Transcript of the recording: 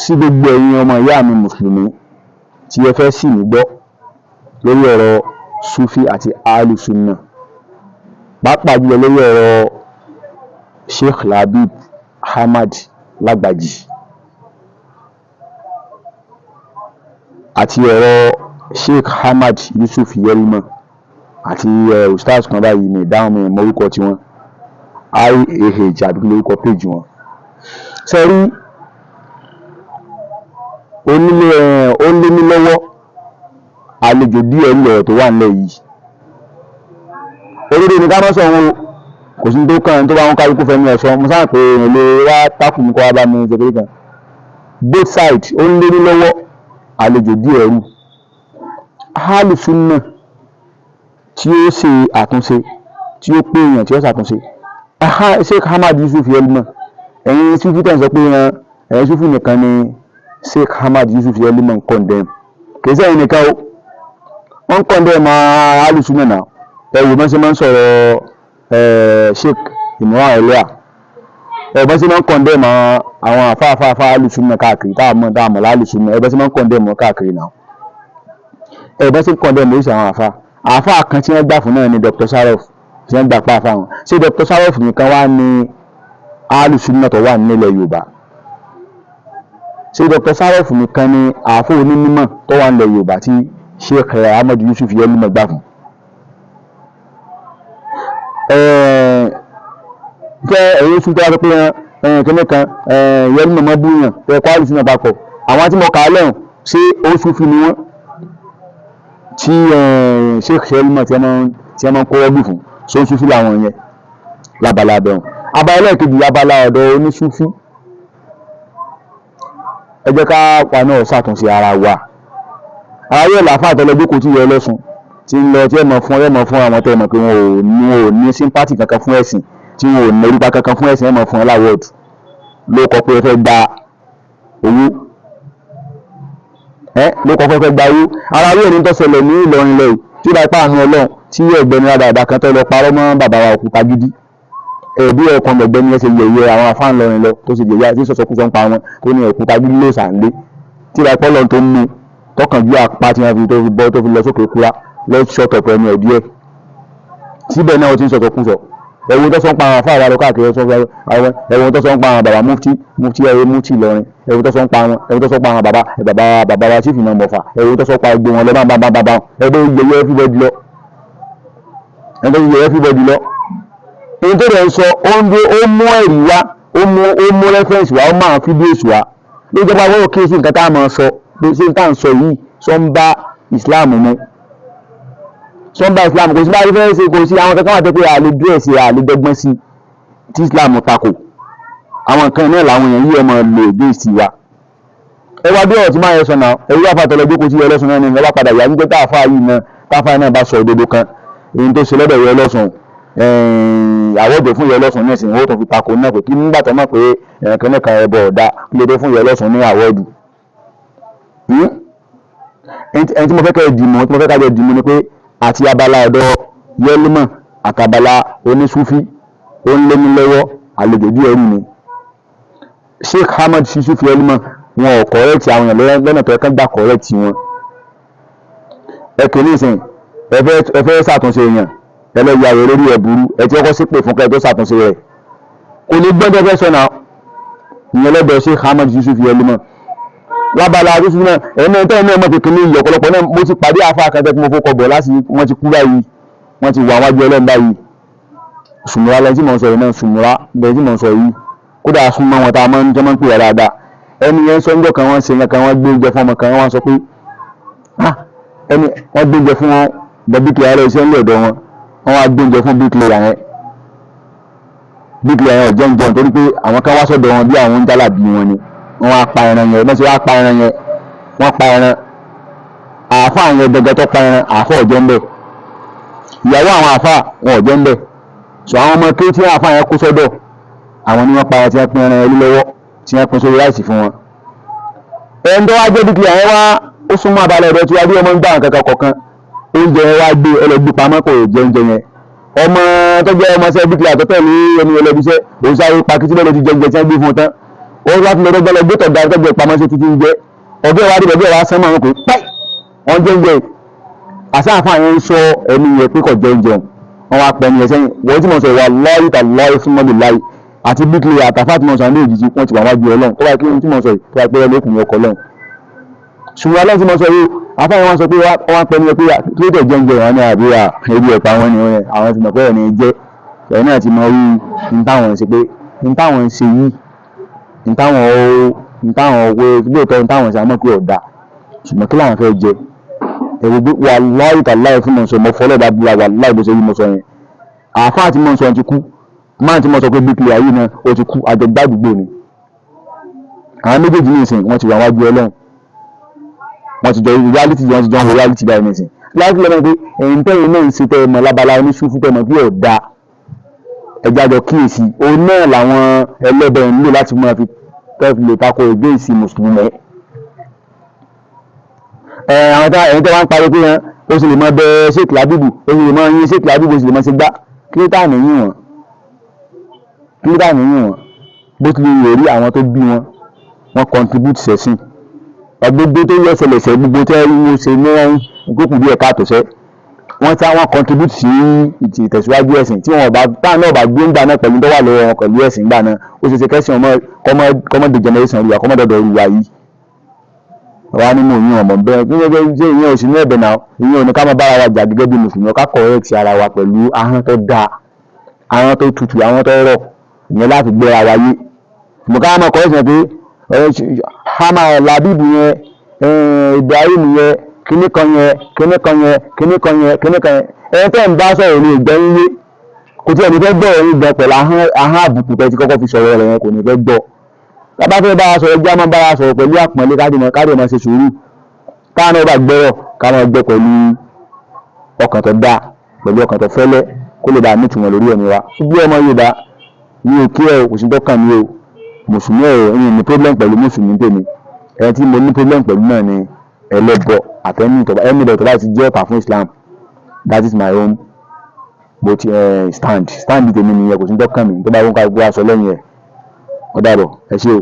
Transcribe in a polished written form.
Sí gbogbo ẹ̀yin ọmọ ìyá mi mùsùlùmí tí ẹ fẹ́ sì mí gbọ́ lórí ọ̀rọ̀ Sufi àti Ahlus-Sunnah, pàápàá jùlọ lórí ọ̀rọ̀ Sheikh Labib Ahmad Lagbaji àti ọ̀rọ̀ Sheikh Ahmad Yusuf Yerima àti ustaz kan báyìí ní ìdáhùn mi mọ orúkọ tiwọn, IAH àbí kí lórúkọ péjì wọn. Ṣe rí onílé ó lé ní lọ́wọ́ àlejò díẹ̀ ń lọ̀rọ̀ tó wà nílẹ̀ yìí. Òdodo ní ká má sọ wọn o, kò sí tó kàn tó bá wọn kálukú fẹnu ẹ̀ sọ. Mo sáà pé èèyàn lè wá tákù mi kó wá bá mi ṣe kékeré kan. Both sides, ó ń lé ní lọ́wọ́ àlejò díẹ̀ rú. Ahlus-Sunnah tí ó ṣe àtúnṣe, tí ó pé èèyàn tí ó ṣàtúnṣe, Sheikh Ahmad Yusuf Yerima, ẹ̀yin Sufi tẹ̀ ń sọ pé ẹ̀yin Sufi nìkan ni Sheikh Ahmad Yusuf Yerima ń condemn. Kì í sẹ́yìn nìkan o, wọ́n ń condemn Ahlus-Sunnah náà. Ẹ wò bọ́n ṣe máa ń sọ̀rọ̀ Sheikh Imran Eleha, ẹ bọ́n ṣe máa ń condemn àwọn àfáàfáàfáà Ahlus-Sunnah káàkiri tá a mọ̀ l'Ahlus-Sunnah. Ẹ bọ́n ṣe máa ń condemn wọn káàkiri náà. Ẹ bọ́n ṣe ń condemn oríṣi àwọn àfáà àfáà kan tí wọ́n gbà fún náà ni Dr. Sharof, tí wọ́n gbà pa àfáà wọn. Ṣé Dr. Sharof nìkan wá ní Ahlus-Sunnah tó wà nílẹ̀ Yorùbá? Ṣé Dr. Sharof nìkan ní àáfò onímọ̀ tó wà nílẹ̀ Yorùbá tí Sheikh Ahmad Yusuf Yerima gbà fún? Fẹ́ ẹ̀yin sùn tó wá sọ pé kíní kan Yerima mọ́ búyàn ẹ̀ kọ́ Ahlus-Sunnah papọ̀, àwọn tí mo kà á lẹ́hùn, ṣé ó Sufi ni wọ́n tí Sheikh Yerima tí wọ́n máa ń kó rọ́gbì fún? Ṣé ó Sufi làwọn yẹn lábala abẹ́hùn? Abala ẹlẹ́ẹ̀kejì, abala ọ̀dọ̀ onísúfí, ẹ jẹ́ ká wà náà ṣàtúnṣe ara wa. Ara yóò làáfà àtọlọ́gbé kò tí yẹ ọlọ́sùn tí ń lọ tí ẹ mọ̀ fún, ẹ mọ̀ fún àwọn tẹ́ ẹ mọ̀ pé wọn ò ní sympathy kankan fún ẹ̀sìn, tí wọn ò ní orípa kankan fún ẹ̀sìn. Ẹ mọ̀ fún ẹ l'award ló kọ pé ẹ fẹ́ gba owó, ẹ ló kọ pé ẹ fẹ́ gba owó. Ara yóò ní tó ṣẹlẹ̀ ní Ìlọrin lẹ́yìn tí ó bá ipá àánú Ọlọ́run tí ọ̀gbẹ́ni rádaràda kan tó lọ parọ́ mọ́ bàbá wa òkúta gidi ẹbí ọkàn ọ̀gbẹ́ni ẹ ṣe yẹ̀yẹ́ àwọn afáàn Ìlọrin lọ, tó ṣe yẹ̀yẹ́ àti sọ̀sọ̀kúsọ ń pa wọn, tó ní òkúta gidi ló sà ń lé tí ìbá ipọ́ lọ́n tó ń mú tọkàn ju apá tí wọ́n fi tó fi bọ́ tó fi lọ sókè kúra lọ ṣọ̀tọ̀pọ̀ ẹnu ẹ̀ díẹ̀ síbẹ̀ náà ó ti ń sọ̀sọ̀kúsọ. Ẹ̀wọ̀n tó sọ ń pa àwọn afáà wa lọ káàkiri, ẹ̀wọ̀n tó sọ ń pa àwọn bàbá mufti, mufti ẹ̀wọ̀n mufti Ìlọrin, ẹ̀wọ̀n tó sọ ń pa wọn, ẹ̀wọ̀n tó sọ ń pa àwọn bàbá bàbá bàbá wa chief imam Ọ̀fà, ẹ̀wọ̀n tó sọ pa gbogbo wọn lọ bá bá bá bá ẹgbẹ́ yẹyẹ everybody lọ, ẹgbẹ́ yẹyẹ everybody lọ. Èyí tó dẹ̀ ń sọ, ó ń ó mú ẹ̀rí wá, ó mú reference wá, ó máa fídíòsì wá ló jẹ́ pé àwọn kíyèsí nǹkan tá a máa sọ pé ṣé nǹkan tá à ń sọ yìí sọ ń bá Islam mu, sọ ń bá Islam. Kò sí bá a fẹ́ ṣe, kò sí àwọn kankan wà tó pé àlè dírẹ̀sì, àlè dọ́gbọ́n sí tí Islam takò. Àwọn nǹkan náà làwọn èèyàn yìí ọmọ lò against wa. Ẹ wá bí ọ̀rọ̀ tí máa yẹ sọ náà, ẹ wí àfàtọ́lọ́gbó kò sí ọlọ́sùn náà ní ìgbà padà yà níjọ́ tá àfáà yìí náà, táfáà náà bá sọ òdodo kan, èyí tó ṣe lọ́dọ̀ ìyá ọlọ́sùn, award fún ìyá ọlọ́sùn ní ìsìn owó tó fi takò náà pé kí nígbà tó mọ̀ pé ẹ̀ẹ̀kan kan ẹbọ ọ̀dà, kí ló dé fún ìyá ọlọ́sùn ní award? Ẹni tí mo fẹ́ kẹ́ ẹ dìmọ̀, tí mo fẹ́ ká jọ dìmọ̀ ni pé àti abala ọ̀dọ̀ yẹ́límọ̀ àtàbala onísúfí, ó ń lé ní lọ́wọ́ àlejò díẹ̀ rú ni. Sheikh Ahmad Yusuf Yerima, wọn ò correct àwọn èèyàn lọ́nà tó yẹ kán gbà correct wọn. Ẹ kì í ní ìsìn ẹ fẹ́ ṣàtúnṣe èèyàn, ẹ lọ ya rẹ lórí ẹ burú, ẹ ti kọ́kọ́ ṣépè fún kẹ́ ẹ tó ṣàtúnṣe rẹ̀, kò ní gbọ́dọ̀ fẹ́ sọ náà. Ìyẹn lọ́dọ̀ Sheikh Ahmad Yusuf Yerima. Lábala Yusuf náà, ẹ̀yin náà tẹ́lẹ̀ náà mọ̀ pé kìíní ìyọ̀ ọ̀pọ̀lọpọ̀ náà. Mo ti pàdé àfa kan tẹ́ tí mo fọkọ̀ bọ̀ láti wọ́n ti kú báyìí, wọ́n ti wà wájú Ọlọ́run báyìí. Sùmùrà lẹ́yìn tí mò ń sọ yìí náà, sùmùrà lẹ́yìn tí mò ń sọ yìí, kódà súnmọ́ wọn tá a máa ń jẹ́ máa ń pè wá dáadáa. Ẹni yẹn sọ níjọ́ kan, wọ́n ṣe nǹkan kan, wọ́n gbé oúnjẹ fún ọmọ kan. Wọ́n sọ pé ah, ẹni wọ́n gbé oúnjẹ fún wọn bẹ, bíkìlì lọ iṣẹ́ ńlẹ̀ ọ̀dọ̀ wọn, wọ́n wá gbé oúnjẹ fún bíkìlì yẹn. Bíkìlì yẹn ò jẹun jẹun torí pé àwọn kan wá sọ́dọ̀ wọn bí àwọn ń jálà bí wọn ni. Wọ́n wá pa ẹran yẹn, wọ́n sì wá pa ẹran yẹn, wọ́n pa ẹran. Àáfàá yẹn gẹ́gẹ́ tó pa ẹran, àáfàá ò jẹ ń bẹ̀, ìyàwó àwọn àáfàá wọn ò jẹ ń bẹ̀. So àwọn ọmọ kí tí àáfàá yẹn kó sọ́dọ̀ àwọn ni wọ́n pa ẹran tí wọ́n pín ẹran yẹn lọ́wọ́, tí wọ́n pín sórí rice fún wọn. Ẹni tó wá jẹ́ bíkìlì yẹn wá, ó súnmọ́ abalẹ̀ ọ̀dọ̀ tí wá bí ọmọ ń gbà nǹkan kan kọ̀ọ̀kan. Oúnjẹ yẹn wá gbé ẹlẹgbẹ́ pamọ́, kò jẹ oúnjẹ yẹn. Ọmọ tó jẹ́ ọmọ sẹ́ bíkìlì àtọ́tẹ̀ ní ẹni ẹlẹ́bíṣẹ́ òun sáré pakítí bẹ́ẹ̀ ló ti jẹ oúnjẹ tí wọ́n gbé fún un tán. Wọ́n wá tún lọ dọ́gbọ́n lọ gbé tọ̀gá tọ́jú ìpamọ́ sí títí ń jẹ́. Ọ̀gá ìwádìí bẹ̀rẹ̀ wá sánmọ́ àwọn kò pẹ́ wọ́n jẹ́ oúnjẹ. Àṣà àfáà yẹn ń sọ ẹni yẹn pé kò jẹ oúnjẹ. Wọ́n wá pẹ́ ẹni yẹn sẹ́yìn. Wọ́n tí mo sọ, wallahi tallahi summa billahi, àti bíkìlì àtàfà tí mo sọ ní òjijì, wọ́n ti wà wájú Ọlọ́run. Tó bá kí tí mo sọ yìí, tó bá pẹ́ lókùnrin ọkọ̀ Ọlọ́run. Ṣùgbọ́n Ọlọ́run tí mo sọ yìí, àfáà yẹn wọ́n sọ pé wọ́n wá pẹ́ ẹni yẹn pé kí ló tẹ̀ jẹ oúnjẹ. Wọn ní àbí ebi ẹ̀pà wọn ni àwọn ti mọ̀ pé ẹni jẹ́ ẹ̀yin náà ti mọ irú ní táwọn ń ṣe, pé ní táwọn ń ṣe yìí, ní táwọn ó ní táwọn owó lóòótọ́ ní táwọn ṣe àmọ́ pé ọ̀dà, ṣùgbọ́n kí làwọn fẹ́ jẹ? Ẹ̀wọ̀ gbé, wallahi tallahi fún mọ̀ sọ, mo fọlọ́ bá búra, wallahi, bó ṣe rí mo sọ yẹn. Àáfàá tí mo sọ yẹn ti kú. Máà tí mo sọ pé bíkìlì ayé náà ó ti kú. Àjọgbádùgbò ni àwọn méjèèjì ní ìsìn. Wọ́n ti wà wájú Ọlọ́run, wọ́n ti jọ reality, wọ́n ti jọ ń wo reality báyìí nísìn. Láti lọ́mọ pé ẹ̀yin tẹ́yìn náà ń ṣe, tẹ́ ẹ mọ̀ lábala oníṣúfú, tẹ́ ẹ mọ̀ bí ọ̀dà, ẹja jọ kíyèsí. Òun náà làwọn ẹlẹ́bẹ̀ ń lò láti máa fi tẹ́ fi lè tako ìgbé ìsìn mùsùlùmí. Ẹ àwọn tá ẹ̀yin tẹ́ wá ń pariwo pé yẹn ó sì lè mọ bẹ Sheikh Labibu, ó sì lè mọ yín Sheikh Labibu, ó sì lè mọ ṣe gbá. Kí ló tà níyìn wọn? Kí ló tà níyìn wọn? Bó ti lè rí àwọn tó bí wọn, wọn contribute sẹ́sìn gbogbo tó yẹ ṣẹlẹ̀ṣẹ̀, gbogbo tẹ́ ń ṣe ní ìkókù díẹ̀ káàtó sẹ́, wọ́n tí wọ́n contribute sí ìtẹ̀síwájú ẹ̀sìn. Tí wọ́n bá táwọn náà bá gbé ńgbà náà pẹ̀lú tó wà lọ́wọ́ wọn pẹ̀lú ẹ̀sìn ńgbà náà, ó ṣe ṣe kẹ́sìn ọmọ kọ́mọ de generation ríwa, kọ́mọ dọ̀dọ̀ ríwa yìí wà nínú ìyẹn ọmọ bẹ́ẹ̀. Kí wọ́n ṣe ìyẹn ò sí ní ẹ̀bẹ̀ náà. Ìyẹn ò ní ká máa bára wa jà gẹ́gẹ́ bí mùsùlùmí. Ká correct ara wa pẹ̀lú ahọ́n tó dáa, ahọ́n tó tutù, ahọ́n tó rọ̀, ìyẹn láti gbéra wa yé. Ṣùgbọ́n ká máa correct yẹn pé hama Labibu yẹn, Ibrahim yẹn, kíní kan yẹn, kíní kan yẹn, kíní kan yẹn, kíní kan yẹn, ẹni tẹ́ ń bá sọ̀rọ̀ ní ìgbẹ́ ń yé, kò tí ẹni fẹ́ gbọ́ ẹ̀rín gan pẹ̀lú ahọ́n àbùkù tẹ́ ti kọ́kọ́ fi sọ̀rọ̀ rẹ̀ yẹn, kò ní fẹ́ gbọ́. Tábà fẹ́ bá wa sọ̀rọ̀, ẹjẹ́ á máa bá wa sọ̀rọ̀ pẹ̀lú àpọ́nlé, káàdì máa ṣe sùúrù. Káwọn náà bá gbọ́rọ̀, ká máa gbọ́ pẹ̀lú ọkàn tó dáa, pẹ̀lú ọkàn tó fẹ́lẹ́, kó lè bá a nítumọ̀ lórí ẹ̀mí wa. Bí ọmọ Yorùbá mi ò kí ẹ, kò sí tó kàn mí o. Mùsùlùmí ẹ̀ ẹ̀yìn ní problem pẹ̀lú mùsùlùmí tèmi. Ẹni tí mo ní problem pẹ̀lú náà ni ẹlẹ́bọ àtẹni tó bá ẹni tó bá ti jẹ́ ọ̀tá fún Islam. That is my own but stand tèmi nìyẹn. Kò sí tó kàn mí tó bá wọn ká gbé aṣọ lẹ́yìn ẹ̀. Ó dàbọ̀, ẹ ṣé o.